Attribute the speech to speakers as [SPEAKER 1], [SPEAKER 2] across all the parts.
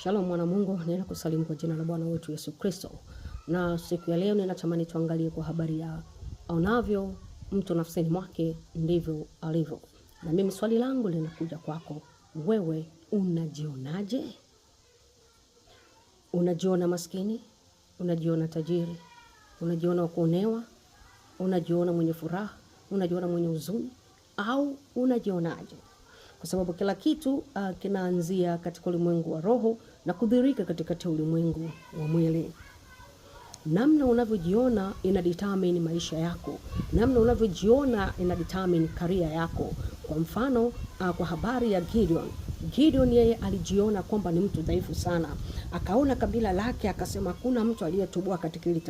[SPEAKER 1] Shalom mwana Mungu, ninakusalimu kwa jina la Bwana wetu Yesu Kristo. Na siku ya leo ninatamani tuangalie kwa habari ya aonavyo mtu nafsini mwake ndivyo alivyo. Na mimi swali langu linakuja kwako, wewe unajionaje? Unajiona maskini? Unajiona tajiri? Unajiona wa kuonewa? Unajiona mwenye furaha? Unajiona mwenye huzuni? Au unajionaje? Kwa sababu kila kitu kinaanzia katika ulimwengu wa roho na kudhihirika katika ulimwengu wa mwili. Namna unavyojiona ina determine maisha yako. Namna unavyojiona ina determine career yako. Kwa mfano, kwa habari ya Gideon. Gideon yeye alijiona kwamba ni mtu dhaifu sana. Akaona kabila lake akasema hakuna mtu aliyetoboa katika hili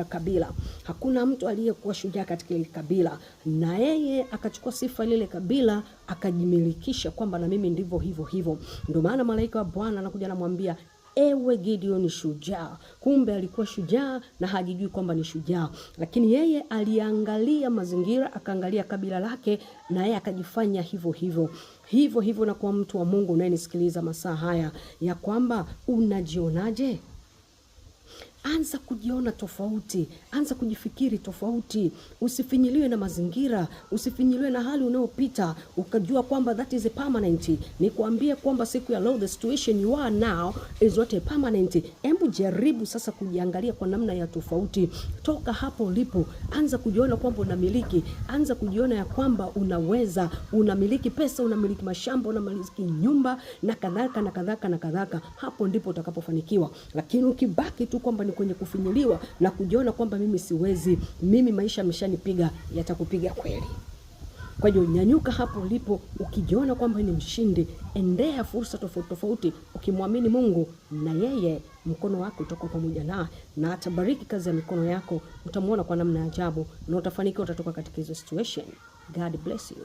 [SPEAKER 1] kabila. Hakuna mtu aliyekuwa shujaa katika hili kabila. Na yeye akachukua sifa lile kabila akajimilikisha kwamba na mimi ndivyo hivyo hivyo. Ndio maana malaika wa Bwana anakuja anamwambia, ewe Gideon shujaa. Kumbe alikuwa shujaa na hajijui kwamba ni shujaa, lakini yeye aliangalia mazingira, akaangalia kabila lake, na yeye akajifanya hivyo hivyo hivyo hivyo. Na kwa mtu wa Mungu unayenisikiliza masaa haya, ya kwamba unajionaje? Anza kujiona tofauti, anza kujifikiri tofauti. Usifinyiliwe na mazingira, usifinyiliwe na hali unayopita ukajua kwamba that is a permanent. Nikwambie kwamba siku ya leo the situation you are now is not a permanent. Hebu jaribu sasa kujiangalia kwa namna ya tofauti. Toka hapo ulipo, anza kujiona kwamba unamiliki, anza kujiona ya kwamba unaweza, unamiliki pesa, unamiliki mashamba, unamiliki nyumba na kadhalika na kadhalika na kadhalika. Hapo ndipo utakapofanikiwa. Lakini ukibaki tu kwamba ni kwenye kufinyiliwa na kujiona kwamba mimi siwezi, mimi maisha yameshanipiga, yatakupiga kweli. Kwa hiyo nyanyuka hapo ulipo, ukijiona kwamba ni mshindi, endea fursa tofauti tofauti, ukimwamini Mungu na yeye mkono wake utakuwa pamoja naye na atabariki kazi ya mikono yako. Utamwona kwa namna ya ajabu na utafanikiwa, utatoka katika hizo situation. God bless you.